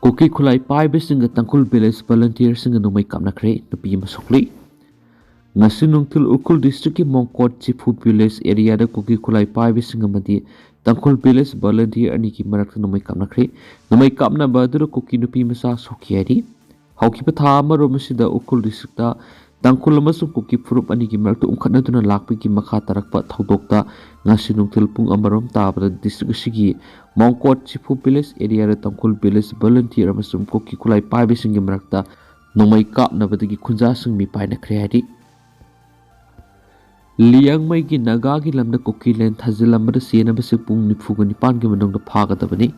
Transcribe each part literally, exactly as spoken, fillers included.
ꯀꯨꯀꯤ ꯈꯨꯠꯂꯥꯏ ꯄꯥꯏꯕꯁꯤꯡꯒ ꯇꯥꯡꯈꯨꯜ ꯚꯤꯂꯦꯖ ꯚꯣꯂꯨꯟꯇꯤꯌꯔꯁꯤꯡꯒ ꯅꯣꯡꯃꯩ ꯀꯥꯞꯅꯈ꯭ꯔꯦ꯫ ꯅꯨꯄꯤ ꯑꯃ ꯁꯣꯛꯂꯤ꯫ ꯉꯁꯤ ꯅꯨꯡꯊꯤꯜ ꯎꯈ꯭ꯔꯨꯜ ꯗꯤꯁꯇ꯭ꯔꯤꯛꯀꯤ ꯃꯣꯡꯀꯣꯠ ꯆꯤꯐꯨ ꯚꯤꯂꯦꯖ ꯑꯦꯔꯤꯌꯥꯗ ꯀꯨꯀꯤ ꯈꯨꯠꯂꯥꯏ ꯄꯥꯏꯕꯁꯤꯡ ꯑꯃꯗꯤ ꯇꯥꯡꯈꯨꯜ ꯚꯤꯂꯦꯖ ꯚꯣꯂꯨꯟꯇꯤꯌꯔ ꯑꯅꯤꯒꯤ ꯃꯔꯛꯇ ꯅꯣꯡꯃꯩ ꯀꯥꯞꯅꯈ꯭ꯔꯦ꯫ ꯅꯣꯡꯃꯩ ꯀꯥꯞꯅꯕ ꯑꯗꯨꯗ ꯀꯨꯀꯤ ꯅꯨꯄꯤ ꯃꯆꯥ ꯁꯣꯛꯈꯤ ꯍꯥꯏꯔꯤ꯫ ꯍꯧꯈꯤꯕ ꯊꯥ ꯑꯃꯔꯣꯝ ꯑꯁꯤꯗ ꯎꯈ꯭ꯔꯨꯜ ꯗꯤꯁꯇ꯭ꯔꯤꯛꯇ ꯇꯥꯡꯈꯨꯜ ꯑꯃꯁꯨꯡ ꯀꯨꯀꯤ ꯐꯨꯔꯨꯞ ꯑꯅꯤꯒꯤ ꯃꯔꯛꯇ ꯎꯪꯈꯠꯅꯗꯨꯅ ꯂꯥꯛꯄꯒꯤ ꯃꯈꯥ ꯇꯥꯔꯛꯄ ꯊꯧꯗꯣꯛꯇ ꯉꯁꯤ ꯅꯨꯡꯊꯤꯜ ꯄꯨꯡ ꯑꯃꯔꯣꯝ ꯇꯥꯕꯗ ꯗꯤꯁꯇ꯭ꯔꯤꯛ ꯑꯁꯤꯒꯤ ꯃꯣꯡꯀꯣꯠ ꯆꯤꯐꯨ ꯚꯤꯂꯦꯖ ꯑꯦꯔꯤꯌꯥꯗ ꯇꯥꯡꯈꯨꯜ ꯚꯤꯂꯦꯖ ꯚꯣꯂꯨꯟꯇꯤꯌꯔ ꯑꯃꯁꯨꯡ ꯀꯨꯀꯤ ꯈꯨꯠꯂꯥꯏ ꯄꯥꯏꯕꯁꯤꯡꯒꯤ ꯃꯔꯛꯇ ꯅꯣꯡꯃꯩ ꯀꯥꯞꯅꯕꯗꯒꯤ ꯈꯨꯟꯖꯥꯁꯤꯡ ꯃꯤꯄꯥꯏꯅꯈ꯭ꯔꯦ ꯍꯥꯏꯔꯤ꯫ ꯂꯤꯌꯥꯡꯃꯩꯒꯤ ꯅꯥꯒꯥꯒꯤ ꯂꯝꯗ ꯀꯨꯀꯤꯂꯦꯟ ꯊꯥꯖꯤꯜꯂꯝꯕꯗ ꯆꯦꯟꯅꯕꯁꯤ ꯄꯨꯡ ꯅꯤꯐꯨꯒ ꯅꯤꯄꯥꯟꯒꯤ ꯃꯅꯨꯡꯗ ꯐꯥꯒꯗꯕꯅꯤ꯫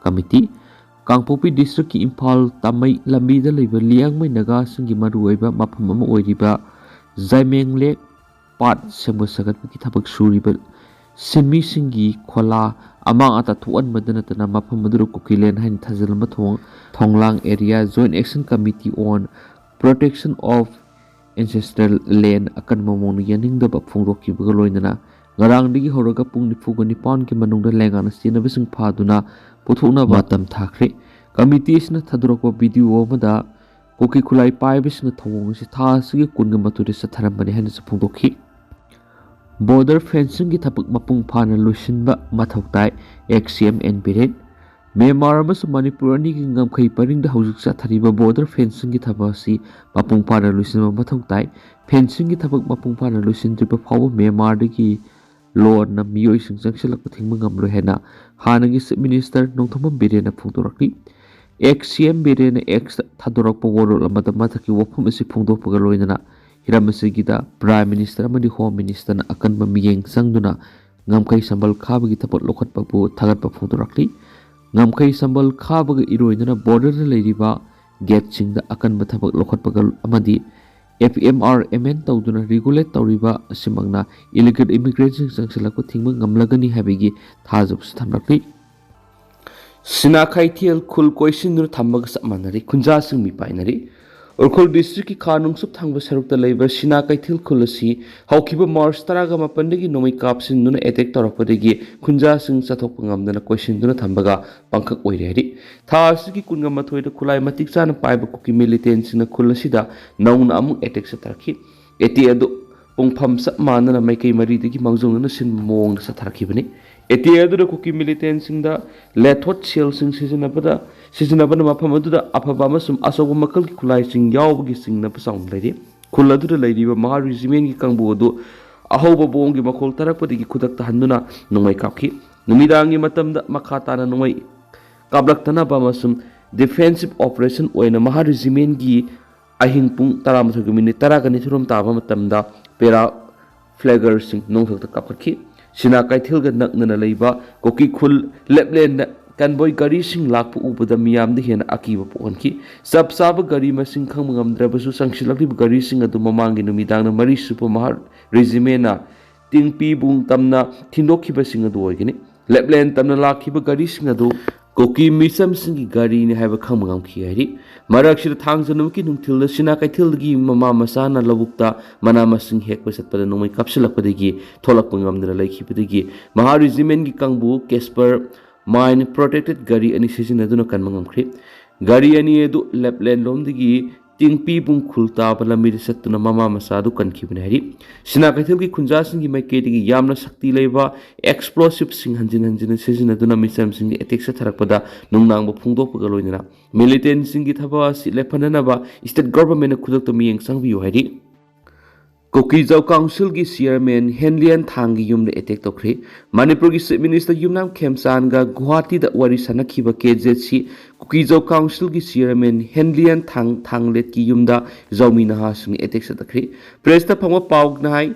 ꯀꯃꯤꯇꯤ꯫ ꯀꯥꯡꯄꯣꯛꯄꯤ ꯗꯤꯁꯇ꯭ꯔꯤꯛꯀꯤ ꯏꯝꯐꯥꯜ ꯇꯥꯃꯩ ꯂꯝꯕꯤꯗ ꯂꯩꯕ ꯂꯤꯌꯥꯡꯃꯩ ꯅꯥꯒꯥꯁꯤꯡꯒꯤ ꯃꯔꯨꯑꯣꯏꯕ ꯃꯐꯝ ꯑꯃ ꯑꯣꯏꯔꯤꯕ ꯖꯥꯏꯃꯦꯡ ꯂꯦꯛ ꯄꯥꯠ ꯁꯦꯝꯒꯠ ꯁꯥꯒꯠꯄꯒꯤ ꯊꯕꯛ ꯁꯨꯔꯤꯕ ꯁꯤꯟꯃꯤꯁꯤꯡꯒꯤ ꯈꯣꯂꯥ ꯑꯃꯥꯡ ꯑꯇꯥ ꯊꯣꯛꯍꯟꯕꯗ ꯅꯠꯇꯅ ꯃꯐꯝ ꯑꯗꯨꯗ ꯀꯨꯀꯤꯂꯦꯟ ꯍꯥꯏꯅ ꯊꯥꯖꯤꯜꯂꯝꯕ ꯊꯣꯡ ꯊꯣꯡꯂꯥꯡ area joint action committee on protection of ancestral land ꯑꯀꯟꯕ ꯃꯑꯣꯡꯗ ꯌꯥꯅꯤꯡꯗꯕ ꯐꯣꯡꯗꯣꯛꯈꯤꯕꯒ ꯂꯣꯏꯅꯅ ꯉꯔꯥꯡꯗꯒꯤ ꯍꯧꯔꯒ ꯄꯨꯡ ꯅꯤꯐꯨꯒ ꯅꯤꯄꯥꯟꯒꯤ ꯃꯅꯨꯡꯗ ꯂꯦꯡꯒꯥꯅ ꯆꯦꯟꯅꯕꯁꯤꯡ ꯐꯥꯗꯨꯅ ꯄꯨꯊꯣꯛꯅꯕ ꯃꯇꯝ ꯊꯥꯈ꯭ꯔꯦ꯫ ꯀꯃꯤꯇꯤ ꯑꯁꯤꯅ ꯊꯥꯗꯣꯔꯛꯄ ꯚꯤꯗꯤꯑꯣ ꯑꯃꯗ ꯀꯨꯀꯤ ꯈꯨꯠꯂꯥꯏ ꯄꯥꯏꯕꯁꯤꯡꯅ ꯊꯧꯑꯣꯡ ꯑꯁꯤ ꯊꯥ ꯑꯁꯤꯒꯤ ꯀꯨꯟꯒ ꯃꯥꯊꯣꯏꯗ ꯆꯠꯊꯔꯝꯕꯅꯤ ꯍꯥꯏꯅꯁꯨ ꯐꯣꯡꯗꯣꯛꯈꯤ꯫ ꯕꯣꯔꯗꯔ ꯐꯦꯟꯁꯤꯡꯒꯤ ꯊꯕꯛ ꯃꯄꯨꯡ ꯐꯥꯅ ꯂꯣꯏꯁꯤꯟꯕ ꯃꯊꯧ ꯇꯥꯏ, ꯑꯦꯛꯁ ꯁꯤ ꯑꯦꯝ ꯑꯦꯟ ꯕꯤꯔꯦꯟ꯫ ꯃ꯭ꯌꯥꯟꯃꯥꯔ ꯑꯃꯁꯨꯡ ꯃꯅꯤꯄꯨꯔ ꯑꯅꯤꯒꯤ ꯉꯝꯈꯩ ꯄꯔꯤꯡꯗ ꯍꯧꯖꯤꯛ ꯆꯠꯊꯔꯤꯕ ꯕꯣꯔꯗꯔ ꯐꯦꯟꯁꯤꯡꯒꯤ ꯊꯕꯛ ꯑꯁꯤ ꯃꯄꯨꯡ ꯐꯥꯅ ꯂꯣꯏꯁꯤꯟꯕ ꯃꯊꯧ ꯇꯥꯏ꯫ ꯐꯦꯟꯁꯤꯡꯒꯤ ꯊꯕꯛ ꯃꯄꯨꯡ ꯐꯥꯅ ꯂꯣꯏꯁꯤꯟꯗ꯭ꯔꯤꯕ ꯐꯥꯎꯕ ꯃ꯭ꯌꯥꯟꯃꯥꯔꯗꯒꯤ ꯂꯣꯟꯅ ꯃꯤꯑꯣꯏꯁꯤꯡ ꯆꯪꯁꯤꯜꯂꯛꯄ ꯊꯤꯡꯕ ꯉꯝꯂꯣꯏ ꯍꯥꯏꯅ ꯍꯥꯟꯅꯒꯤ ꯆꯤꯐ ꯃꯤꯅꯤꯁꯇꯔ ꯅꯣꯡꯊꯣꯝꯕꯝ ꯕꯤꯔꯦꯟꯅ ꯐꯣꯡꯗꯣꯔꯛꯂꯤ꯫ ꯑꯦꯛꯁ ꯁꯤ ꯑꯦꯝ ꯕꯤꯔꯦꯟꯅ ꯑꯦꯛꯁꯇ ꯊꯥꯗꯣꯔꯛꯄ ꯋꯥꯔꯣꯜ ꯑꯃꯗ ꯃꯊꯛꯀꯤ ꯋꯥꯐꯝ ꯑꯁꯤ ꯐꯣꯡꯗꯣꯛꯄꯒ ꯂꯣꯏꯅꯅ ꯍꯤꯔꯝ ꯑꯁꯤꯒꯤꯗ ꯄ꯭ꯔꯥꯏꯝ ꯃꯤꯅꯤꯁꯇꯔ ꯑꯃꯗꯤ ꯍꯣꯝ ꯃꯤꯅꯤꯁꯇꯔꯅ ꯑꯀꯟꯕ ꯃꯤꯠꯌꯦꯡ ꯆꯪꯗꯨꯅ ꯉꯝꯈꯩ ꯁꯝꯕꯜ ꯈꯥꯕꯒꯤ ꯊꯕꯛ ꯂꯧꯈꯠꯄꯕꯨ ꯊꯥꯒꯠꯄ ꯐꯣꯡꯗꯣꯔꯛꯂꯤ꯫ ꯉꯝꯈꯩ ꯁꯝꯕꯜ ꯈꯥꯕꯒ ꯏꯔꯣꯏꯅꯅ ꯕꯣꯔꯗꯔꯗ ꯂꯩꯔꯤꯕ ꯒꯦꯠꯁꯤꯡꯗ ꯑꯀꯟꯕ ꯊꯕꯛ ꯂꯧꯈꯠꯄꯒ ꯑꯃꯗꯤ F M R M N ꯇꯧꯗꯨꯅ ꯔꯤꯒꯨꯂꯦꯠ ꯇꯧꯔꯤꯕ ꯑꯁꯤꯃꯛꯅ ꯏꯂꯤꯒꯦꯜ ꯏꯃꯤꯒ꯭ꯔꯦꯟꯁꯤꯡ ꯆꯪꯁꯤꯜꯂꯛꯄ ꯊꯤꯡꯕ ꯉꯝꯂꯒꯅꯤ ꯍꯥꯏꯕꯒꯤ ꯊꯥꯖꯕꯁꯨ ꯊꯝꯂꯛꯂꯤ꯫ ꯁꯤꯅꯥ ꯀꯩꯊꯦꯜ ꯈꯨꯜ ꯀꯣꯏꯁꯤꯟꯗꯨꯅ ꯊꯝꯕꯒ ꯆꯞ ꯃꯥꯟꯅꯔꯤ, ꯈꯨꯟꯖꯥꯁꯤꯡ ꯃꯤꯄꯥꯏꯅꯔꯤ꯫ ꯎꯈ꯭ꯔꯨꯜ ꯗꯤꯁꯇ꯭ꯔꯤꯛꯀꯤ ꯈꯥ ꯅꯣꯡꯆꯨꯞ ꯊꯪꯕ ꯁꯔꯨꯛꯇ ꯂꯩꯕ ꯁꯤꯅꯥ ꯀꯩꯊꯦꯜ ꯈꯨꯜ ꯑꯁꯤ ꯍꯧꯈꯤꯕ ꯃꯥꯔꯆ ꯇꯔꯥꯒ ꯃꯥꯄꯟꯗꯒꯤ ꯅꯣꯡꯃꯩ ꯀꯥꯞꯁꯤꯟꯗꯨꯅ ꯑꯦꯇꯦꯛ ꯇꯧꯔꯛꯄꯗꯒꯤ ꯈꯨꯟꯖꯥꯁꯤꯡ ꯆꯠꯊꯣꯛꯄ ꯉꯝꯗꯅ ꯀꯣꯏꯁꯤꯟꯗꯨꯅ ꯊꯝꯕꯒ ꯄꯥꯡꯈꯛ ꯑꯣꯏꯔꯦ ꯍꯥꯏꯔꯤ꯫ ꯊꯥ ꯑꯁꯤꯒꯤ ꯀꯨꯟꯒ ꯃꯥꯊꯣꯏꯗ ꯈꯨꯠꯂꯥꯏ ꯃꯇꯤꯛ ꯆꯥꯅ ꯄꯥꯏꯕ ꯀꯨꯀꯤ ꯃꯤꯂꯤꯇꯦꯟꯁꯤꯡꯅ ꯈꯨꯜ ꯑꯁꯤꯗ ꯅꯧꯅ ꯑꯃꯨꯛ ꯑꯦꯇꯦꯛ ꯆꯠꯊꯔꯛꯈꯤ꯫ ꯑꯦꯇꯦꯛ ꯑꯗꯨ ꯄꯨꯡꯐꯝ ꯆꯞ ꯃꯥꯟꯅꯅ ꯃꯥꯏꯀꯩ ꯃꯔꯤꯗꯒꯤ ꯃꯥꯡꯖꯧꯅꯅ ꯁꯤꯟꯕ ꯃꯑꯣꯡꯗ ꯆꯠꯊꯔꯛꯈꯤꯕꯅꯤ꯫ ꯑꯦꯇꯦꯛ ꯑꯗꯨꯗ ꯀꯨꯀꯤ ꯃꯤꯂꯤꯇꯦꯟꯁꯤꯡꯗ ꯂꯦꯊꯣꯠ ꯁꯦꯜꯁꯤꯡ ꯁꯤꯖꯤꯟꯅꯕꯗ ꯁꯤꯖꯤꯟꯅꯕꯅ ꯃꯐꯝ ꯑꯗꯨꯗ ꯑꯐꯕ ꯑꯃꯁꯨꯡ ꯑꯆꯧꯕ ꯃꯈꯜꯒꯤ ꯈꯨꯠꯂꯥꯏꯁꯤꯡ ꯌꯥꯎꯕꯒꯤ ꯆꯤꯡꯅꯕ ꯆꯥꯎꯅ ꯂꯩꯔꯤ꯫ ꯈꯨꯜ ꯑꯗꯨꯗ ꯂꯩꯔꯤꯕ ꯃꯍꯥ ꯔꯤꯖꯤꯃꯦꯟꯒꯤ ꯀꯥꯡꯕꯨ ꯑꯗꯨ ꯑꯍꯧꯕ ꯕꯣꯝꯒꯤ ꯃꯈꯣꯜ ꯇꯥꯔꯛꯄꯗꯒꯤ ꯈꯨꯗꯛꯇ ꯍꯟꯗꯨꯅ ꯅꯣꯡꯃꯩ ꯀꯥꯞꯈꯤ꯫ ꯅꯨꯃꯤꯗꯥꯡꯒꯤ ꯃꯇꯝꯗ ꯃꯈꯥ ꯇꯥꯅ ꯅꯣꯡꯃꯩ ꯀꯥꯞꯂꯛꯇꯅꯕ ꯑꯃꯁꯨꯡ ꯗꯤꯐꯦꯟꯁꯤꯞ ꯑꯣꯄꯔꯦꯁꯟ ꯑꯣꯏꯅ ꯃꯍꯥ ꯔꯤꯖꯤꯃꯦꯟꯒꯤ ꯑꯍꯤꯡ ꯄꯨꯡ ꯇꯔꯥꯃꯥꯊꯣꯏꯒꯤ ꯃꯤꯅꯤꯠ ꯇꯔꯥꯒ ꯅꯤꯊꯤꯔꯣꯝ ꯇꯥꯕ ꯃꯇꯝꯗ ꯄꯦꯔꯥ ꯐ꯭ꯂꯦꯒꯔꯁꯤꯡ ꯅꯣꯡꯊꯛꯇ ꯀꯥꯞꯈꯠꯈꯤ꯫ ꯁꯤꯅꯥ ꯀꯩꯊꯦꯜꯒ ꯅꯛꯅꯅ ꯂꯩꯕ ꯀꯣꯀꯤ ꯈꯨꯜ ꯂꯦꯞꯂꯦꯟꯗ ꯀꯟꯕꯣꯏ ꯒꯥꯔꯤꯁꯤꯡ ꯂꯥꯛꯄ ꯎꯕꯗ ꯃꯤꯌꯥꯝꯗ ꯍꯦꯟꯅ ꯑꯀꯤꯕ ꯄꯣꯛꯍꯟꯈꯤ꯫ ꯆꯞ ꯆꯥꯕ ꯒꯥꯔꯤ ꯃꯁꯤꯡ ꯈꯪꯕ ꯉꯝꯗ꯭ꯔꯕꯁꯨ, ꯆꯪꯁꯤꯜꯂꯛꯂꯤꯕ ꯒꯥꯔꯤꯁꯤꯡ ꯑꯗꯨ ꯃꯃꯥꯡꯒꯤ ꯅꯨꯃꯤꯗꯥꯡꯗ ꯃꯔꯤ ꯁꯨꯕ ꯃꯍꯥ ꯔꯤꯖꯤꯃꯦꯟꯅ ꯇꯤꯡꯄꯤꯕꯨꯡ ꯇꯝꯅ ꯊꯤꯟꯗꯣꯛꯈꯤꯕꯁꯤꯡ ꯑꯗꯨ ꯑꯣꯏꯒꯅꯤ꯫ ꯂꯦꯞꯂꯦꯟ ꯇꯝꯅ ꯂꯥꯛꯈꯤꯕ ꯒꯥꯔꯤꯁꯤꯡ ꯑꯗꯨ ꯀꯣꯀꯤ ꯃꯤꯆꯝꯁꯤꯡꯒꯤ ꯒꯥꯔꯤꯅꯤ ꯍꯥꯏꯕ ꯈꯪꯕ ꯉꯝꯈꯤ ꯍꯥꯏꯔꯤ꯫ ꯃꯔꯛꯁꯤꯗ ꯊꯥꯡꯖ ꯅꯨꯃꯤꯠꯀꯤ ꯅꯨꯡꯊꯤꯜꯗ ꯁꯤꯅꯥ ꯀꯩꯊꯦꯜꯗꯒꯤ ꯃꯃꯥ ꯃꯆꯥꯅ ꯂꯧꯕꯨꯛꯇ ꯃꯅꯥ ꯃꯁꯤꯡ ꯍꯦꯛꯄ ꯆꯠꯄꯗ ꯅꯣꯡꯃꯩ ꯀꯥꯞꯁꯤꯜꯂꯛꯄꯗꯒꯤ ꯊꯣꯛꯂꯛꯄ ꯉꯝꯗꯅ ꯂꯩꯈꯤꯕꯗꯒꯤ ꯃꯍꯥ ꯔꯤꯖꯤꯃꯦꯟꯒꯤ ꯀꯥꯡꯕꯨ ꯀꯦꯁꯄꯔ ꯃꯥꯏꯟ ꯄ꯭ꯔꯣꯇꯦꯛꯇꯦꯠ ꯒꯥꯔꯤ ꯑꯅꯤ ꯁꯤꯖꯤꯟꯅꯗꯨꯅ ꯀꯟꯕ ꯉꯝꯈ꯭ꯔꯤ꯫ ꯒꯥꯔꯤ ꯑꯅꯤ ꯑꯗꯨ ꯂꯦꯞꯂꯦꯟ ꯂꯣꯝꯗꯒꯤ ꯇꯤꯡꯄꯤꯕꯨꯡ ꯈꯨꯜ ꯇꯥꯕ ꯂꯝꯕꯤꯗ ꯆꯠꯇꯨꯅ ꯃꯃꯥ ꯃꯆꯥ ꯑꯗꯨ ꯀꯟꯈꯤꯕꯅꯤ ꯍꯥꯏꯔꯤ꯫ ꯁꯤꯅꯥ ꯀꯩꯊꯦꯜꯒꯤ ꯈꯨꯟꯖꯥꯁꯤꯡꯒꯤ ꯃꯥꯏꯀꯩꯗꯒꯤ ꯌꯥꯝꯅ ꯁꯛꯇꯤ ꯂꯩꯕ ꯑꯦꯛꯁꯄ꯭ꯂꯣꯁꯤꯞꯁꯤꯡ ꯍꯟꯖꯤꯟ ꯍꯟꯖꯤꯟꯅ ꯁꯤꯖꯤꯟꯅꯗꯨꯅ ꯃꯤꯆꯝꯁꯤꯡꯗ ꯑꯦꯇꯦꯛ ꯆꯠꯊꯔꯛꯄꯗ ꯅꯨꯡꯅꯥꯡꯕ ꯐꯣꯡꯗꯣꯛꯄꯒ ꯂꯣꯏꯅꯅ ꯃꯤꯂꯤꯇꯦꯟꯁꯤꯡꯒꯤ ꯊꯕꯛ ꯑꯁꯤ ꯂꯦꯞꯍꯟꯅꯅꯕ ꯏꯁꯇꯦꯠ ꯒꯣꯚꯔꯟꯃꯦꯟꯠꯅ ꯈꯨꯗꯛꯇ ꯃꯤꯠꯌꯦꯡ ꯆꯪꯕꯤꯌꯨ ꯍꯥꯏꯔꯤ꯫ ꯀꯣꯀꯤꯖꯧ ꯀꯥꯎꯟꯁꯤꯜꯒꯤ ꯆꯤꯌꯔꯃꯦꯟ ꯍꯦꯟꯂꯤꯌꯟ ꯊꯥꯡꯒꯤ ꯌꯨꯝꯗ ꯑꯦꯇꯦꯛ ꯇꯧꯈ꯭ꯔꯦ꯫ ꯃꯅꯤꯄꯨꯔꯒꯤ ꯆꯤꯐ ꯃꯤꯅꯤꯁꯇꯔ ꯌꯨꯝꯅꯥꯝ ꯈꯦꯝꯆꯥꯟꯒ ꯒꯨꯋꯥꯍꯥꯇꯤꯗ ꯋꯥꯔꯤ ꯁꯥꯟꯅꯈꯤꯕ ꯀꯦ ꯖꯦꯠ ꯁꯤ ꯀꯨꯀꯤꯖꯧ ꯀꯥꯎꯟꯁꯤꯜꯒꯤ ꯆꯤꯌꯔꯃꯦꯟ ꯍꯦꯟꯂꯤꯌꯟ ꯊꯥꯡ ꯊꯥꯡꯂꯦꯠꯀꯤ ꯌꯨꯝꯗ ꯖꯧꯃꯤ ꯅꯍꯥꯁꯤꯡꯅ ꯑꯦꯇꯦꯛ ꯆꯠꯊꯈ꯭ꯔꯦ꯫ ꯄ꯭ꯔꯦꯁꯇ ꯐꯪꯕ ꯄꯥꯎꯅ ꯍꯥꯏ,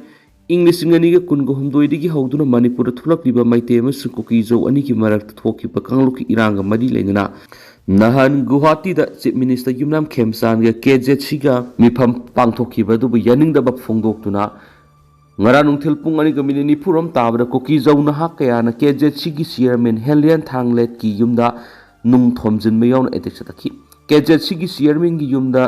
ꯏꯪ ꯂꯤꯁꯤꯡ ꯑꯅꯤꯒ ꯀꯨꯟꯒ ꯍꯨꯝꯗꯣꯏꯗꯒꯤ ꯍꯧꯗꯨꯅ ꯃꯅꯤꯄꯨꯔꯗ ꯊꯣꯛꯂꯛꯂꯤꯕ ꯃꯩꯇꯩ ꯑꯃꯁꯨꯡ ꯀꯨꯀꯤꯖꯧ ꯑꯅꯤꯒꯤ ꯃꯔꯛꯇ ꯊꯣꯛꯈꯤꯕ ꯀꯥꯡꯂꯨꯞꯀꯤ ꯏꯔꯥꯡꯒ ꯃꯔꯤ ꯂꯩꯅꯅ ꯅꯍꯥꯟ ꯒꯨꯋꯥꯍꯥꯇꯤꯗ ꯆꯤꯐ ꯃꯤꯅꯤꯁꯇꯔ ꯌꯨꯝꯅꯥꯝ ꯈꯦꯝꯆꯥꯟꯒ ꯀꯦ ꯖꯦꯠ ꯁꯤꯒ ꯃꯤꯐꯝ ꯄꯥꯡꯊꯣꯛꯈꯤꯕ ꯑꯗꯨꯕꯨ ꯌꯥꯅꯤꯡꯗꯕ ꯐꯣꯡꯗꯣꯛꯇꯨꯅ ꯉꯔꯥꯡ ꯅꯨꯡꯊꯤꯜ ꯄꯨꯡ ꯑꯅꯤꯒ ꯃꯤꯅꯤꯠ ꯅꯤꯐꯨꯔꯣꯝ ꯇꯥꯕꯗ ꯀꯨꯀꯤꯖꯧ ꯅꯍꯥ ꯀꯌꯥꯅ ꯀꯦ ꯖꯦꯠ ꯁꯤꯒꯤ ꯆꯤꯌꯔꯃꯦꯟ ꯍꯦꯟꯂꯤꯌꯟ ꯊꯥꯡꯂꯦꯠꯀꯤ ꯌꯨꯝꯗ ꯅꯨꯡ ꯊꯣꯝꯖꯤꯟꯕ ꯌꯥꯎꯅ ꯑꯦꯇꯦꯛ ꯆꯠꯊꯈꯤ꯫ ꯀꯦ ꯖꯦꯠ ꯁꯤꯒꯤ ꯆꯤꯌꯔꯃꯦꯟꯒꯤ ꯌꯨꯝꯗ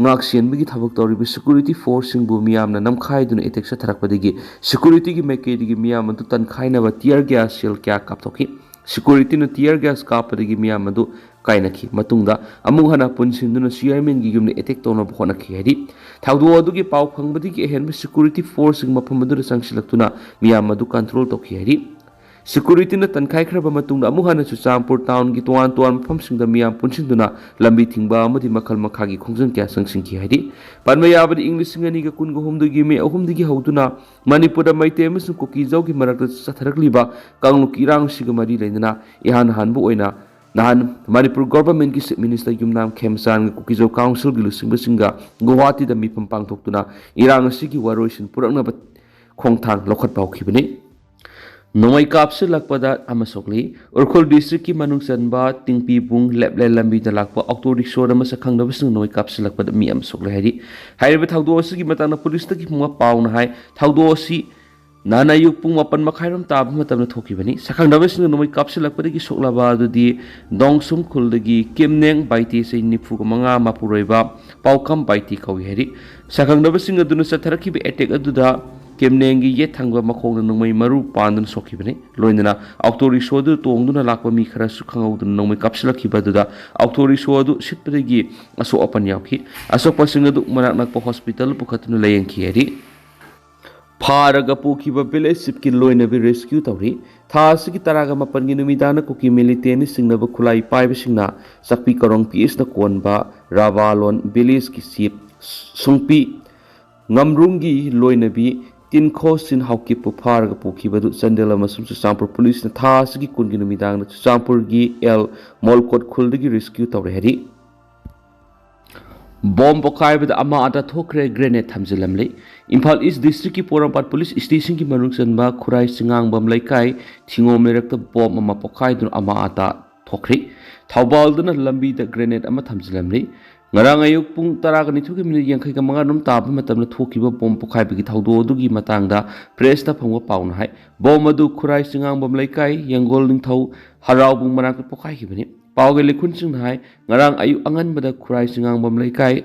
ꯉꯥꯛꯁꯦꯟꯕꯒꯤ ꯊꯕꯛ ꯇꯧꯔꯤꯕ ꯁꯦꯀ꯭ꯌꯨꯔꯤꯇꯤ ꯐꯣꯔꯁꯁꯤꯡꯕꯨ ꯃꯤꯌꯥꯝꯅ ꯅꯝꯈꯥꯏꯗꯨꯅ ꯑꯦꯇꯦꯛ ꯆꯠꯊꯔꯛꯄꯗꯒꯤ ꯁꯦꯀ꯭ꯌꯨꯔꯤꯇꯤꯒꯤ ꯃꯥꯏꯀꯩꯗꯒꯤ ꯃꯤꯌꯥꯝ ꯑꯗꯨ ꯇꯟꯈꯥꯏꯅꯕ ꯇꯤꯌꯔ ꯒ꯭ꯌꯥꯁ ꯁꯦꯜ ꯀꯌꯥ ꯀꯥꯞꯊꯣꯛꯈꯤ꯫ ꯁꯦꯀ꯭ꯌꯨꯔꯤꯇꯤꯅ ꯇꯤꯌꯔ ꯒ꯭ꯌꯥꯁ ꯀꯥꯞꯄꯗꯒꯤ ꯃꯤꯌꯥꯝ ꯑꯗꯨ ꯀꯥꯏꯅꯈꯤ꯫ ꯃꯇꯨꯡꯗ ꯑꯃꯨꯛ ꯍꯟꯅ ꯄꯨꯟꯁꯤꯟꯗꯨꯅ ꯆꯤꯌꯔꯃꯦꯟꯒꯤ ꯌꯨꯝꯗ ꯑꯦꯇꯦꯛ ꯇꯧꯅꯕ ꯍꯣꯠꯅꯈꯤ ꯍꯥꯏꯔꯤ꯫ ꯊꯧꯗꯣꯛ ꯑꯗꯨꯒꯤ ꯄꯥꯎ ꯐꯪꯕꯗꯒꯤ ꯑꯍꯦꯟꯕ ꯁꯦꯀ꯭ꯌꯨꯔꯤꯇꯤ ꯐꯣꯔꯁꯁꯤꯡ ꯃꯐꯝ ꯑꯗꯨꯗ ꯆꯪꯁꯤꯜꯂꯛꯇꯨꯅ ꯃꯤꯌꯥꯝ ꯑꯗꯨ ꯀꯟꯇ꯭ꯔꯣꯜ ꯇꯧꯈꯤ ꯍꯥꯏꯔꯤ꯫ ꯁꯦꯀ꯭ꯌꯨꯔꯤꯇꯤꯅ ꯇꯟꯈꯥꯏꯈ꯭ꯔꯕ ꯃꯇꯨꯡꯗ ꯑꯃꯨꯛ ꯍꯟꯅ ꯆꯨꯔꯆꯥꯟꯄꯨꯔ ꯇꯥꯎꯟꯒꯤ ꯇꯣꯉꯥꯟ ꯇꯣꯉꯥꯟꯕ ꯃꯐꯝꯁꯤꯡꯗ ꯃꯤꯌꯥꯝ ꯄꯨꯟꯁꯤꯟꯗꯨꯅ ꯂꯝꯕꯤ ꯊꯤꯡꯕ ꯑꯃꯗꯤ ꯃꯈꯜ ꯃꯈꯥꯒꯤ ꯈꯣꯡꯖꯪ ꯀꯌꯥ ꯆꯪꯁꯤꯟꯈꯤ ꯍꯥꯏꯔꯤ꯫ ꯄꯟꯕ ꯌꯥꯕꯗꯤ, ꯏꯪ ꯂꯤꯁꯤꯡ ꯑꯅꯤꯒ ꯀꯨꯟꯒ ꯍꯨꯝꯗꯣꯏꯒꯤ ꯃꯦ ꯑꯍꯨꯝꯗꯒꯤ ꯍꯧꯗꯨꯅ ꯃꯅꯤꯄꯨꯔꯗ ꯃꯩꯇꯩ ꯑꯃꯁꯨꯡ ꯀꯨꯀꯤꯖꯧꯒꯤ ꯃꯔꯛꯇ ꯆꯠꯊꯔꯛꯂꯤꯕ ꯀꯥꯡꯂꯨꯞꯀꯤ ꯏꯔꯥꯡ ꯑꯁꯤꯒ ꯃꯔꯤ ꯂꯩꯅꯅ ꯏꯍꯥꯟ ꯍꯥꯟꯕ ꯑꯣꯏꯅ ꯅꯍꯥꯟ ꯃꯅꯤꯄꯨꯔ ꯒꯣꯚꯔꯟꯃꯦꯟꯠꯀꯤ ꯆꯤꯐ ꯃꯤꯅꯤꯁꯇꯔ ꯌꯨꯝꯅꯥꯝ ꯈꯦꯝꯆꯥꯟꯒ ꯀꯨꯀꯤꯖꯧ ꯀꯥꯎꯟꯁꯤꯜꯒꯤ ꯂꯨꯆꯤꯡꯕꯁꯤꯡꯒ ꯒꯨꯋꯥꯍꯥꯇꯤꯗ ꯃꯤꯐꯝ ꯄꯥꯡꯊꯣꯛꯇꯨꯅ ꯏꯔꯥꯡ ꯑꯁꯤꯒꯤ ꯋꯥꯔꯣꯏꯁꯤꯟ ꯄꯨꯔꯛꯅꯕ ꯈꯣꯡꯊꯥꯡ ꯂꯧꯈꯠꯄ ꯍꯧꯈꯤꯕꯅꯤ꯫ ꯅꯣꯡꯃꯩ ꯀꯥꯞꯁꯤꯜꯂꯛꯄꯗ ꯑꯃ ꯁꯣꯛꯂꯤ꯫ ꯎꯈ꯭ꯔꯨꯜ ꯗꯤꯁꯇ꯭ꯔꯤꯛꯀꯤ ꯃꯅꯨꯡ ꯆꯟꯕ ꯇꯤꯡꯄꯤꯕꯨꯡ ꯂꯦꯞꯂꯦ ꯂꯝꯕꯤꯗ ꯂꯥꯛꯄ ꯑꯣꯇꯣ ꯔꯤꯛꯁꯣꯗ ꯑꯃ ꯁꯛꯈꯪꯗꯕꯁꯤꯡꯅ ꯅꯣꯡꯃꯩ ꯀꯥꯞꯁꯤꯜꯂꯛꯄꯗ ꯃꯤ ꯑꯃ ꯁꯣꯛꯂꯦ ꯍꯥꯏꯔꯤ꯫ ꯍꯥꯏꯔꯤꯕ ꯊꯧꯗꯣꯛ ꯑꯁꯤꯒꯤ ꯃꯇꯥꯡꯗ ꯄꯨꯂꯤꯁꯇꯒꯤ ꯐꯪꯕ ꯄꯥꯎꯅ ꯍꯥꯏ, ꯊꯧꯗꯣꯛ ꯑꯁꯤ ꯅꯍꯥꯟ ꯑꯌꯨꯛ ꯄꯨꯡ ꯃꯥꯄꯟ ꯃꯈꯥꯏꯔꯣꯝ ꯇꯥꯕ ꯃꯇꯝꯗ ꯊꯣꯛꯈꯤꯕꯅꯤ꯫ ꯁꯛꯈꯪꯗꯕꯁꯤꯡꯅ ꯅꯣꯡꯃꯩ ꯀꯥꯞꯁꯤꯜꯂꯛꯄꯗꯒꯤ ꯁꯣꯛꯂꯕ ꯑꯗꯨꯗꯤ ꯗꯣꯡꯁꯨꯝ ꯈꯨꯜꯗꯒꯤ ꯀꯦꯝꯅꯦꯡ ꯕꯥꯏꯇꯤ, ꯆꯍꯤ ꯅꯤꯐꯨꯒ ꯃꯉꯥ, ꯃꯄꯨꯔꯣꯏꯕ ꯄꯥꯎꯀꯝ ꯕꯥꯏꯇꯤ ꯀꯧꯏ ꯍꯥꯏꯔꯤ꯫ ꯁꯛꯈꯪꯗꯕꯁꯤꯡ ꯑꯗꯨꯅ ꯆꯠꯊꯔꯛꯈꯤꯕ ꯑꯦꯇꯦꯛ ꯑꯗꯨꯗ ꯀꯦꯝꯅꯦꯡꯒꯤ ꯌꯦꯠ ꯊꯪꯕ ꯃꯈꯣꯡꯗ ꯅꯣꯡꯃꯩ ꯃꯔꯨ ꯄꯥꯟꯗꯨꯅ ꯁꯣꯛꯈꯤꯕꯅꯤ꯫ ꯂꯣꯏꯅꯅ ꯑꯣꯇꯣ ꯔꯤꯛꯁꯣ ꯑꯗꯨ ꯇꯣꯡꯗꯨꯅ ꯂꯥꯛꯄ ꯃꯤ ꯈꯔꯁꯨ ꯈꯪꯍꯧꯗꯅ ꯅꯣꯡꯃꯩ ꯀꯥꯞꯁꯤꯜꯂꯛꯈꯤꯕ ꯑꯗꯨꯗ ꯑꯣꯇꯣ ꯔꯤꯛꯁꯣ ꯑꯗꯨ ꯁꯤꯠꯄꯗꯒꯤ ꯑꯁꯣꯛ ꯑꯄꯟ ꯌꯥꯎꯈꯤ꯫ ꯑꯁꯣꯛꯄꯁꯤꯡ ꯑꯗꯨ ꯃꯅꯥꯛ ꯅꯛꯄ ꯍꯣꯁꯄꯤꯇꯥꯜ ꯄꯨꯈꯠꯇꯨꯅ ꯂꯥꯌꯦꯡꯈꯤ ꯍꯥꯏꯔꯤ꯫ ꯐꯥꯔꯒ ꯄꯨꯈꯤꯕ ꯚꯤꯂꯦꯖ ꯆꯤꯐꯀꯤ ꯂꯣꯏꯅꯕꯤ ꯔꯦꯁꯀ꯭ꯌꯨ ꯇꯧꯔꯤ꯫ ꯊꯥ ꯑꯁꯤꯒꯤ ꯇꯔꯥꯒ ꯃꯥꯄꯟꯒꯤ ꯅꯨꯃꯤꯗꯥꯡꯗ ꯀꯨꯀꯤ ꯃꯤꯂꯤꯇꯦꯟꯅ ꯆꯤꯡꯅꯕ ꯈꯨꯠꯂꯥꯏ ꯄꯥꯏꯕꯁꯤꯡꯅ ꯆꯥꯛꯄꯤ ꯀꯔꯣꯡ ꯄꯤ ꯑꯦꯁꯅ ꯀꯣꯟꯕ ꯔꯥꯕꯥꯂꯣꯟ ꯚꯤꯂꯦꯖꯀꯤ ꯆꯤꯐ ꯁꯨꯡꯄꯤ ꯉꯝꯔꯨꯡꯒꯤ ꯂꯣꯏꯅꯕꯤ ꯇꯤꯟꯈꯣ ꯁꯤꯟ ꯍꯥꯎꯀꯤꯞꯄꯨ ꯐꯥꯔꯒ ꯄꯨꯈꯤꯕꯗꯨ ꯆꯥꯟꯗꯦꯜ ꯑꯃꯁꯨꯡ ꯆꯨꯔꯆꯥꯟꯄꯨꯔ ꯄꯨꯂꯤꯁꯅ ꯊꯥ ꯑꯁꯤꯒꯤ ꯀꯨꯟꯒꯤ ꯅꯨꯃꯤꯗꯥꯡꯗ ꯆꯨꯔꯆꯥꯟꯄꯨꯔꯒꯤ ꯑꯦꯜ ꯃꯣꯜꯀꯣꯠ ꯈꯨꯜꯗꯒꯤ ꯔꯦꯁꯀ꯭ꯌꯨ ꯇꯧꯔꯦ ꯍꯥꯏꯔꯤ꯫ ꯕꯣꯝ ꯄꯣꯈꯥꯏꯕꯗ ꯑꯃ ꯑꯇꯥ ꯊꯣꯛꯈ꯭ꯔꯦ, ꯒ꯭ꯔꯦꯅꯦꯗ ꯊꯝꯖꯤꯜꯂꯝꯂꯤ꯫ ꯏꯝꯐꯥꯜ ꯏꯁ ꯗꯤꯁꯇ꯭ꯔꯤꯛꯀꯤ ꯄꯣꯔꯣꯝꯄꯥꯠ ꯄꯨꯂꯤꯁ ꯁ꯭ꯇꯦꯁꯟꯒꯤ ꯃꯅꯨꯡ ꯆꯟꯕ ꯈꯨꯔꯥꯏ ꯆꯤꯉꯥꯡꯕꯝ ꯂꯩꯀꯥꯏ ꯊꯤꯉꯣꯝ ꯂꯩꯔꯛꯇ ꯕꯣꯝ ꯑꯃ ꯄꯣꯈꯥꯏꯗꯨꯅ ꯑꯃ ꯑꯇꯥ ꯊꯣꯛꯈ꯭ꯔꯤ꯫ ꯊꯧꯕꯥꯜꯗꯅ ꯂꯝꯕꯤꯗ ꯒ꯭ꯔꯦꯅꯦꯗ ꯑꯃ ꯊꯝꯖꯤꯜꯂꯝꯂꯤ꯫ ꯉꯔꯥꯡ ꯑꯌꯨꯛ ꯄꯨꯡ ꯇꯔꯥꯒ ꯅꯤꯊꯣꯏꯒ ꯃꯤꯅꯤꯠ ꯌꯥꯡꯈꯩꯒ ꯃꯉꯥ ꯔꯣꯝ ꯇꯥꯕ ꯃꯇꯝꯗ ꯊꯣꯛꯈꯤꯕ ꯕꯣꯝ ꯄꯣꯈꯥꯏꯕꯒꯤ ꯊꯧꯗꯣꯛ ꯑꯗꯨꯒꯤ ꯃꯇꯥꯡꯗ ꯄ꯭ꯔꯦꯁꯇ ꯐꯪꯕ ꯄꯥꯎꯅ ꯍꯥꯏ, ꯕꯣꯝ ꯑꯗꯨ ꯈꯨꯔꯥꯏ ꯆꯤꯉꯥꯡꯕꯝ ꯂꯩꯀꯥꯏ ꯌꯦꯡꯒꯣꯜ ꯅꯤꯡꯊꯧ ꯍꯔꯥꯎꯕꯨꯡ ꯃꯅꯥꯛꯇ ꯄꯣꯈꯥꯏꯈꯤꯕꯅꯤ꯫ ꯄꯥꯎꯒꯤ ꯂꯩꯈꯨꯟꯁꯤꯡꯅ ꯍꯥꯏ, ꯉꯔꯥꯡ ꯑꯌꯨꯛ ꯑꯉꯟꯕꯗ ꯈꯨꯔꯥꯏ ꯆꯤꯉꯥꯡꯕꯝ ꯂꯩꯀꯥꯏ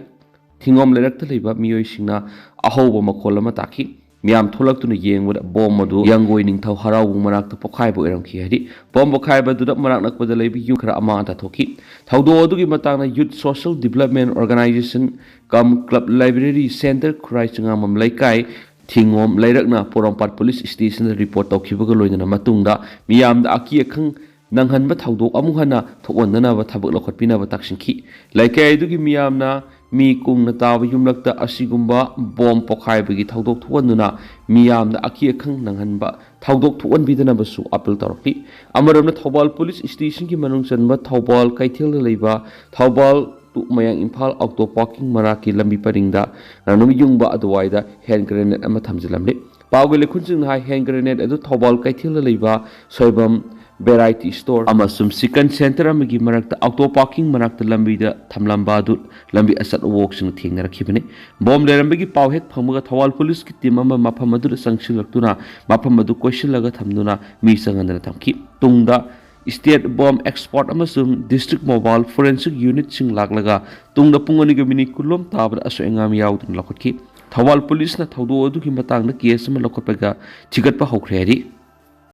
ꯊꯤꯡꯒꯣꯝ ꯂꯩꯔꯛꯇ ꯂꯩꯕ ꯃꯤꯑꯣꯏꯁꯤꯡꯅ ꯑꯍꯧꯕ ꯃꯈꯣꯜ ꯑꯃ ꯇꯥꯈꯤ꯫ ꯃꯤꯌꯥꯝ ꯊꯣꯛꯂꯛꯇꯨꯅ ꯌꯦꯡꯕꯗ ꯕꯣꯝ ꯑꯗꯨ ꯌꯥꯡꯒꯣꯏ ꯅꯤꯡꯊꯧ ꯍꯔꯥꯎꯕꯨꯡ ꯃꯅꯥꯛꯇ ꯄꯣꯈꯥꯏꯕ ꯑꯣꯏꯔꯝꯈꯤ ꯍꯥꯏꯔꯤ꯫ ꯕꯣꯝ ꯄꯣꯈꯥꯏꯕ ꯑꯗꯨꯗ ꯃꯅꯥꯛ ꯅꯛꯄꯗ ꯂꯩꯕ ꯌꯨꯝ ꯈꯔ ꯑꯃꯥꯡ ꯑꯇꯥ ꯊꯣꯛꯈꯤ꯫ ꯊꯧꯗꯣꯛ ꯑꯗꯨꯒꯤ ꯃꯇꯥꯡꯗ Youth Social Development Organization cum Club Library Center ꯈꯨꯔꯥꯏ ꯆꯤꯉꯥꯃꯝ ꯂꯩꯀꯥꯏ ꯊꯤꯡꯒꯣꯝ ꯂꯩꯔꯛꯅ ꯄꯣꯔꯣꯝꯄꯥꯠ ꯄꯨꯂꯤꯁ ꯁ꯭ꯇꯦꯁꯟꯗ ꯔꯤꯄꯣꯔꯠ ꯇꯧꯈꯤꯕꯒ ꯂꯣꯏꯅꯅ ꯃꯇꯨꯡꯗ ꯃꯤꯌꯥꯝꯗ ꯑꯀꯤ ꯑꯈꯪ ꯅꯪꯍꯟꯕ ꯊꯧꯗꯣꯛ ꯑꯃꯨꯛ ꯍꯟꯅ ꯊꯣꯛꯍꯟꯗꯅꯕ ꯊꯕꯛ ꯂꯧꯈꯠꯄꯤꯅꯕ ꯇꯛꯁꯤꯟꯈꯤ꯫ ꯂꯩꯀꯥꯏ ꯑꯗꯨꯒꯤ ꯃꯤꯌꯥꯝꯅ ꯃꯤ ꯀꯨꯡꯅ ꯇꯥꯕ ꯌꯨꯝꯂꯛꯇ ꯑꯁꯤꯒꯨꯝꯕ ꯕꯣꯝ ꯄꯣꯈꯥꯏꯕꯒꯤ ꯊꯧꯗꯣꯛ ꯊꯣꯛꯍꯟꯗꯨꯅ ꯃꯤꯌꯥꯝꯗ ꯑꯀꯤ ꯑꯈꯪ ꯅꯪꯍꯟꯕ ꯊꯧꯗꯣꯛ ꯊꯣꯛꯍꯟꯕꯤꯗꯅꯕꯁꯨ ꯑꯄꯤꯜ ꯇꯧꯔꯛꯂꯤ꯫ ꯑꯃꯔꯣꯝꯗ ꯊꯧꯕꯥꯜ ꯄꯨꯂꯤꯁ ꯁ꯭ꯇꯦꯁꯟꯒꯤ ꯃꯅꯨꯡ ꯆꯟꯕ ꯊꯧꯕꯥꯜ ꯀꯩꯊꯦꯜꯗ ꯂꯩꯕ ꯊꯧꯕꯥꯜ to ꯃꯌꯥꯡ ꯏꯝꯐꯥꯜ ꯑꯣꯛꯇꯣ ꯄꯥꯔꯀꯤꯡ ꯃꯅꯥꯛꯀꯤ ꯂꯝꯕꯤ ꯄꯔꯤꯡꯗ ꯅꯨꯃꯤꯠ ꯌꯨꯡꯕ ꯑꯗꯨꯋꯥꯏꯗ ꯍꯦꯟ ꯒ꯭ꯔꯦꯅꯦꯗ ꯑꯃ ꯊꯝꯖꯤꯜꯂꯝꯂꯤ꯫ ꯄꯥꯎꯒꯤ ꯂꯩꯈꯨꯜꯁꯤꯡꯅ ꯍꯥꯏ, ꯍꯦꯟ ꯒ꯭ꯔꯦꯅꯦꯗ ꯑꯗꯨ ꯊꯧꯕꯥꯜ ꯀꯩꯊꯦꯜꯗ ꯂꯩꯕ ꯁꯣꯏꯕꯝ ꯚꯦꯔꯥꯏꯇꯤ ꯁ꯭ꯇꯣꯔ ꯑꯃꯁꯨꯡ ꯆꯤꯀꯟ ꯁꯦꯟꯇꯔ ꯑꯃꯒꯤ ꯃꯔꯛꯇ ꯑꯣꯛꯇꯣ ꯄꯥꯔꯀꯤꯡ ꯃꯅꯥꯛꯇ ꯂꯝꯕꯤꯗ ꯊꯝꯂꯝꯕ ꯑꯗꯨ ꯂꯝꯕꯤ ꯑꯆꯠ ꯑꯋꯣꯛꯁꯤꯡꯅ ꯊꯦꯡꯅꯔꯛꯈꯤꯕꯅꯤ꯫ ꯕꯣꯝ ꯂꯩꯔꯝꯕꯒꯤ ꯄꯥꯎ ꯍꯦꯛ ꯐꯪꯕꯒ ꯊꯧꯕꯥꯜ ꯄꯨꯂꯤꯁꯀꯤ ꯇꯤꯝ ꯑꯃ ꯃꯐꯝ ꯑꯗꯨꯗ ꯆꯪꯁꯤꯜꯂꯛꯇꯨꯅ ꯃꯐꯝ ꯑꯗꯨ ꯀꯣꯏꯁꯤꯜꯂꯒ ꯊꯝꯗꯨꯅ ꯃꯤ ꯆꯪꯍꯟꯗꯅ ꯊꯝꯈꯤ꯫ ꯇꯨꯡꯗ ꯁ꯭ꯇꯦꯠ ꯕꯣꯝ ꯑꯦꯛꯁꯄꯔꯠ ꯑꯃꯁꯨꯡ ꯗꯤꯁꯇ꯭ꯔꯤꯛ ꯃꯣꯕꯥꯏꯜ ꯐꯣꯔꯦꯟꯁꯤꯛ ꯌꯨꯅꯤꯠꯁꯤꯡ ꯂꯥꯛꯂꯒ ꯇꯨꯡꯗ ꯄꯨꯡ ꯑꯅꯤꯒ ꯃꯤꯅꯤꯠ ꯀꯨꯟꯂꯣꯝ ꯇꯥꯕꯗ ꯑꯁꯣꯏ ꯑꯉꯥꯝ ꯌꯥꯎꯗꯅ ꯂꯧꯈꯠꯈꯤ꯫ ꯊꯧꯕꯥꯜ ꯄꯨꯂꯤꯁꯅ ꯊꯧꯗꯣꯛ ꯑꯗꯨꯒꯤ ꯃꯇꯥꯡꯗ ꯀꯦꯁ ꯑꯃ ꯂꯧꯈꯠꯄꯒ ꯊꯤꯒꯠꯄ ꯍꯧꯈ꯭ꯔꯦ ꯍꯥꯏꯔꯤ꯫